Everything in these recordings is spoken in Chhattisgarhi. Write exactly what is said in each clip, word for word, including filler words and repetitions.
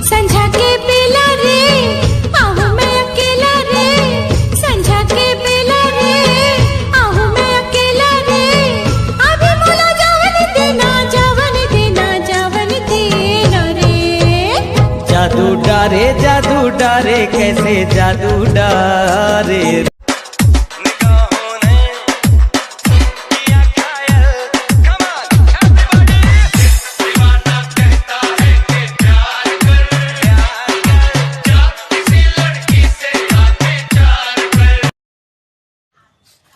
संझा के बेला रे, आहूं मैं अकेला रे। संझा के बेला रे, आहूं मैं अकेला रे। अभी मोला जावन देना, जावन देना, जावन देना रे। जादू डारे, जादू डारे, कैसे जादू डारे।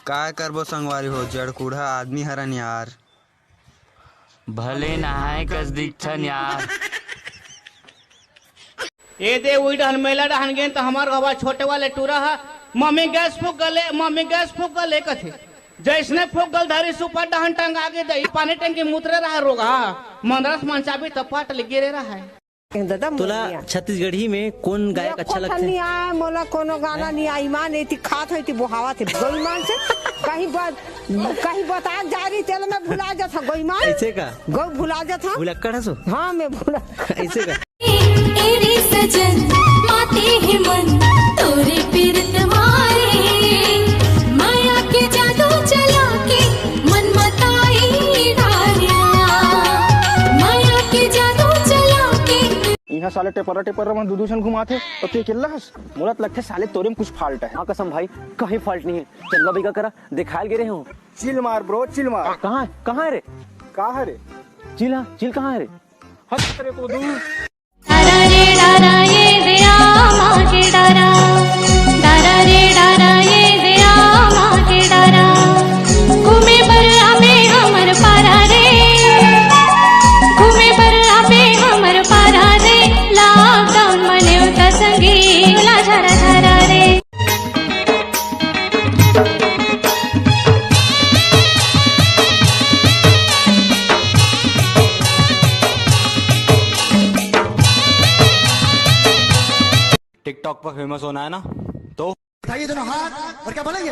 काय करबो संगवारी हो, जड़कूढ़ा आदमी हरन यार। भले नहाए कस दिखथन यार। ए दे, उही डहन मेला डहन गेन त हमर गवा छोटे वाले टूरा ह, "मम्मी गैस फूक गले, मम्मी गैस फूक गले," कथे। जैसने फूक गल धरी सुपर डहन टंगा गे दई, पानी टंकी मुतरे रहा रोगा, मंदरस मंचाबी त पट ले गिरे रहा है। दादा, तोला मोर छत्तीसगढ़ी में कौन गायक अच्छा लगथे? नहीं आय, मोला कोनो गाना नहीं आय, ईमान एती खात हो, एती बोहावत हे, गौ ईमान से कहीं ब-, कहीं बता जा रही, तेल में भुला जात ह, गौ ईमान। ऐसे का? गौ भुला जात ह। भुलक्कड़ हसो? हाँ, मैं भुला। ऐसे का? ए रे सजन, माते हे मन, तोरे पीरत मारे, माया के जादू चला के, मन मताई डारिया, माया के जादू चला के। इहाँ साले टेपरा टेपरा मन दू दू झन घुमाथे, अउ तैं अकेल्ला हस। मोला त लगथे साले तोरे में कुछ fault हे। हाँ कसम भाई, कहीं fault नहीं हे। चल लो बिगा करा, दिखायल गे रहे हो। Chill मार bro, chill मार। कहाँ, कहाँ हे रे? का हे रे? Chill, हाँ, chill कहाँ हे रे? हट तेरे को दूर। डारा रे डारा ये दे आ माँ के डारा, डारा रे डारा ये दे आ माँ के डारा। घूमे बर आबे हमर पारा रे, घूमे बर आबे हमर पारा रे। Lockdown मने उता संगी, ला झरा झरा रे। TikTok पर famous होना है ना, तो उठाइए दोनों हाथ और क्या बोलेंगे?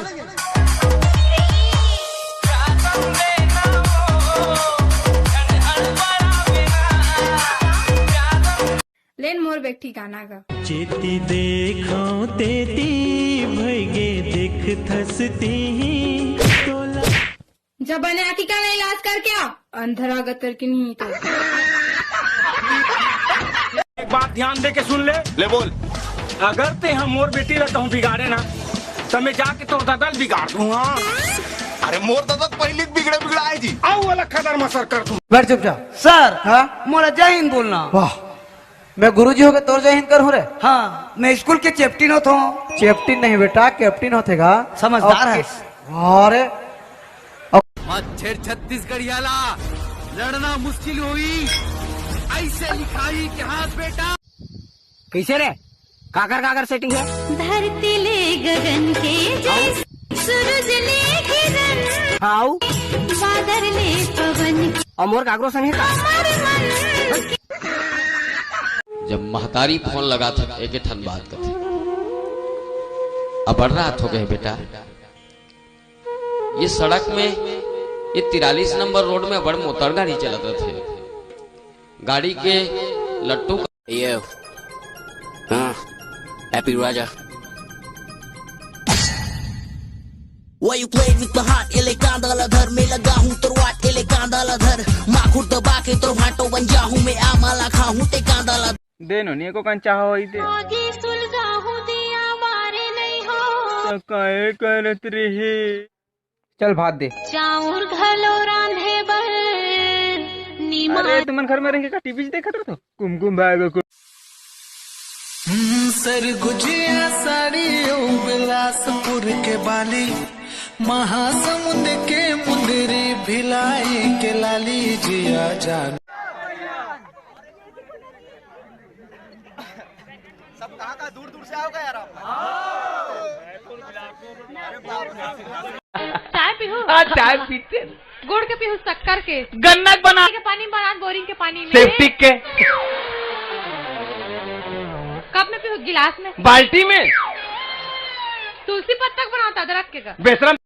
लेन मोर बेटी गाना गा। जेती देखो तेती भइगे दिखथस तिही तोला। जब बने आँखी का इलाज करके आ, अंधरा गतर की नहीं तो। एक बात ध्यान दे के सुन ले। ले बोल। अगर तैं ह मोर बेटी ला कहूँ बिगाड़े ना, त मैं जाके तोर ददा ल बिगाड़ दूँ। हाँ। अरे मोर ददा त पहिली बिगड़े बिगड़ा हे जी। अउ अलग खदर मसर कर दूँ। बैठ चुपचाप। सर, हाँ? मोला जय हिंद बोलना। वाह, मैं गुरुजी होके तोर जय हिंद करहूँ रे। हाँ, मैं स्कूल के चैप्टिन होत हूँ। चैप्टिन नहीं बेटा, कैप्टिन होथे गा। समझदार अउ है। के-, अरे, मत छेड़ छत्तीसगढ़िया ला, लड़ना मुश्किल होई। ऐसे लिखाई इतिहास बेटा। कैसे रे? काकर काकर setting है? धरती ले गगन के जैसे, सूरज ले किरण, हाउ? बादर ले पवन के, अउ मोर काकरो संग हे का? हमर मन के। जब महतारी फोन लगाथे, एके ठन बात कथे, "अबड़ रात हो गे बेटा, ये सड़क में, ये तिरालीस नंबर रोड में अबड़ मोतर गाड़ी चलत रथे, गाड़ी के लट्टू।" ये, हाँ, Happy Raja. Why you playing with my heart? एले कांदा ला धर, मैं लगा हूँ तोर वाट, एले कांदा ला धर, माखुर दबा के तोर भाटो बन जा हूँ मैं, आमा ला खा हूँ ते कांदा ला। दे नोनी, एको कन चाह होई दे। आगे सुलगाहूं दिया मारे नहीं हो। त काहे करत रहे? चल भात दे। चाउर घलो रांधे बर नीमा। अरे तुमन घर में रह के का टीवी देखत रहो? कुमकुम भाई को। हम्म, सरगुजिया साड़ी ओ बिलासपुर के बाली, महासमुंद के मुंदरी, भिलाई के लाली जिया जान। सब कहाँ कहाँ दूर दूर से आओगे यार आप। चाय पीहू? हाँ, चाय पीते। गुड़ के पीहू, शक्कर के? गन्ना के बना। के पानी बना, बोरिंग के पानी में। सेप्टिक के। कप में पीहू, गिलास में? बाल्टी में। तुलसी पत्ता के बनाओ, अदरक के का? बेसरम।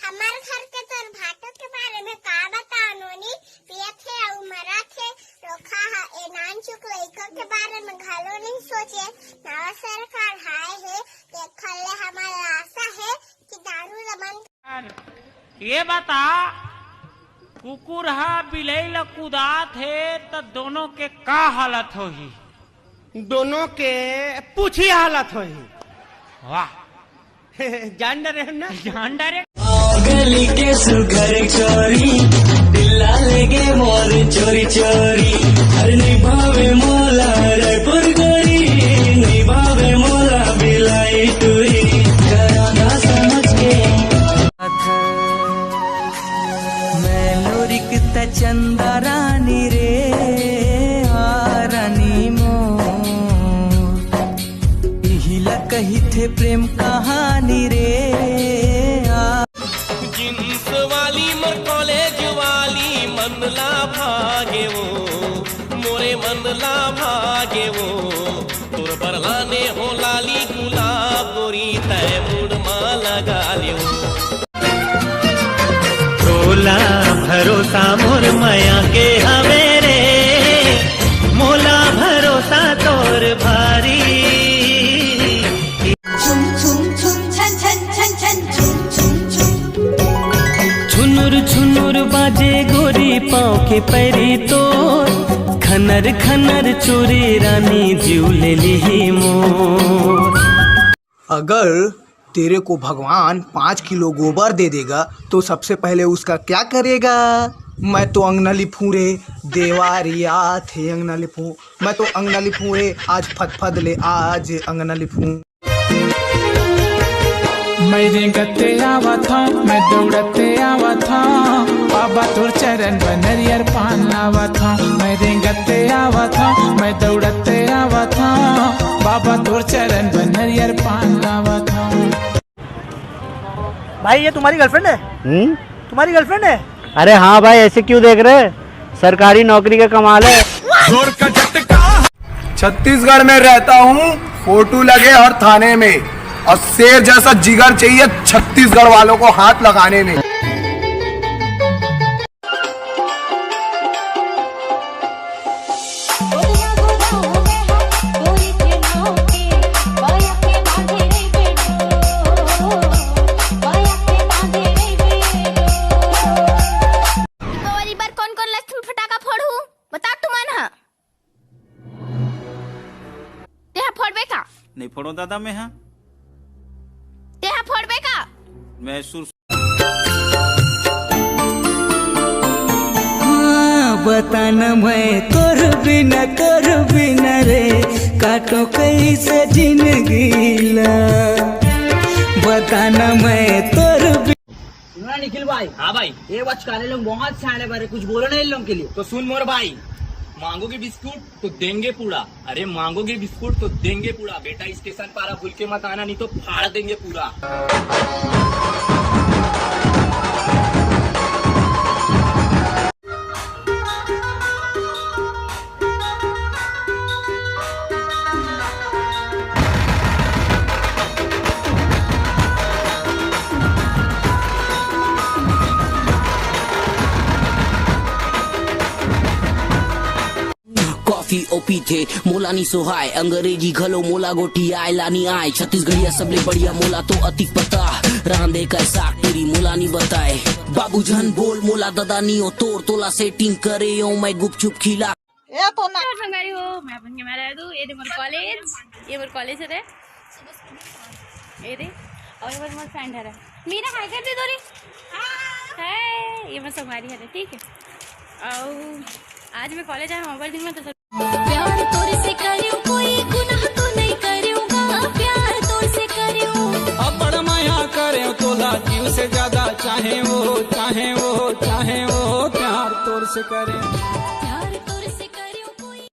हमर घर के तोर भाटो के बारे में का बताओ नोनी, पियत हे अउ मरत हे, रोखा ह ए नानचुक लइका के बारे में घलो जे नवा सरकार आए हे, तेखर ले हमर आशा हे कि दारू ल बंद। ये बता, कुकुर हा बिलई ल कुदात हे, त दोनों के का हालत होही? दोनों के पूछी हालत होही। वाह। जान डरे हो ना? जान डरे। गली के सुघर छोरी, दिल्ला लेगे मोर चोरी चोरी। अरे निभावे मोला रायपुर गोरी, निभावे मोला बिलाई टूरी। करा ना समझ के। मैं लोरिक त चंदा रानी रे, आ रानी मोर। इही ला कहिथे प्रेम कहानी रे, आ। जींस वाली मोर कॉलेज वाली मन ला भागे वो, मोरे मन ला भागे वो। तोर बर लाने हो लाली गुलाब गोरी, तै मुड़ मा लगा ले वो। तोला भरोसा मोर मया के हवे रे, मोला भरोसा तोर भारी। छुम छुम छुम छन छन छन छन छुम छुम छुम। छुनुर छुनुर बाजे गोरी पाँव के पैरी तोर, खनर खनर चोरी रानी जीव ले लिही मोर। अगर तेरे को भगवान पाँच किलो गोबर दे देगा तो सबसे पहले उसका क्या करेगा? मैं तो अंगना लिपूं रे, देवारी आथे अंगना लिपूं। मैं तो अंगना लिपूं रे, आज फदफद ले आज अंगना लिपूं। मैं रेंगते आवत हूँ, मैं दौड़ते आवत हूँ, बाबा तोर चरण बर नरियर पान लावत हूँ। मैं रेंगते आवत हूँ, मैं दौड़ते आवत हूँ, बाबा तोर चरण बर नरियर पान लावत हूँ। भाई, ये तुम्हारी गर्लफ्रेंड है? हम्म? तुम्हारी गर्लफ्रेंड है? अरे हाँ भाई, ऐसे क्यों देख रहे हैं? सरकारी नौकरी का कमाल है। जोर का झटका। छत्तीसगढ़ में रहता हूँ, फोटो लगे हर थाने में, और शेर जैसा जिगर चाहिए छत्तीसगढ़ वालों को हाथ लगाने में। दीपावली बर कौन कौन लक्ष्मी फटाका फोड़हू? बता तुमन ह। तेहा फोड़बे का? नहीं फोड़ो दादा मैं हा। तेहा फोड़बे का? मैं सुर हाँ, बता ना मैं तोर बिना, तोर बिना रे, काटो कैसे जिंदगी ला। बता ना मैं तोर बि- सुनो ना निखिल भाई। हाँ भाई। ये बचकाने लोग बहुत सियाने बने, कुछ बोलो ना इन लोगों के लिए। तो सुन मोर भाई, मांगोगे बिस्कुट तो देंगे पूरा। अरे मांगोगे बिस्कुट तो देंगे पूरा। बेटा स्टेशन पारा भूल के मत आना, नहीं तो फाड़ देंगे पूरा। कॉफी ओ पीथे, मोला नी सोहाय, अंग्रेजी घलो मोला गोठियाय ला नी आय, छत्तीसगढ़िया सबले बढ़िया मोला तो अतिक पता, रांधे का साग टूरी मोला नी बताय, बाबू झन बोल मोला ददा नी ओ तोर, तोला सेटिंग करे ओ मैं गुपचुप खिला। ए तो ना। नमस्कार संगवारी हो, मैं अपन के मारा दू, ये दे मोर कॉलेज, ये मोर कॉलेज हरे, ये दे, और ये मोर फ्रेंड हरे, मीरा हाय कर दे दो रे। हाय, ये मोर संगवारी हरे, ठीक है। और आज मैं कॉलेज आया हूँ, अबर दिन में तो प्यार तोर से करियो, कोई गुनाह तो नहीं करियो गा, प्यार तोर से करियो। अबड़ मया करे तोला जीव से ज्यादा, चाहे वो, चाहे वो, चाहे वो, प्यार तोर से करे। प्यार तोर से करियो कोई।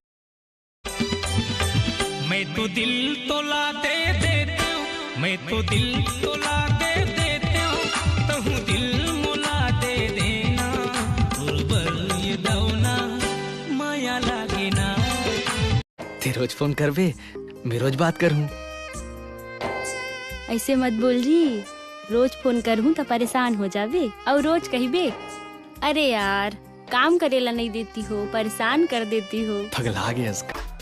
मैं तो दिल तोला दे देते हूँ, मैं तो दिल तोला दे देते हूँ, तहूँ दिल मोला दे देना, गुरबर ये दौना माया लागे ना। ते रोज फोन करबे, मैं रोज बात करहूँ। ऐसे मत बोल जी, रोज फोन करहूँ त परेशान हो जाबे, और रोज कहिबे, अरे यार, काम करे ला नहीं देती हो, परेशान कर देती हो। पगला गया इसका।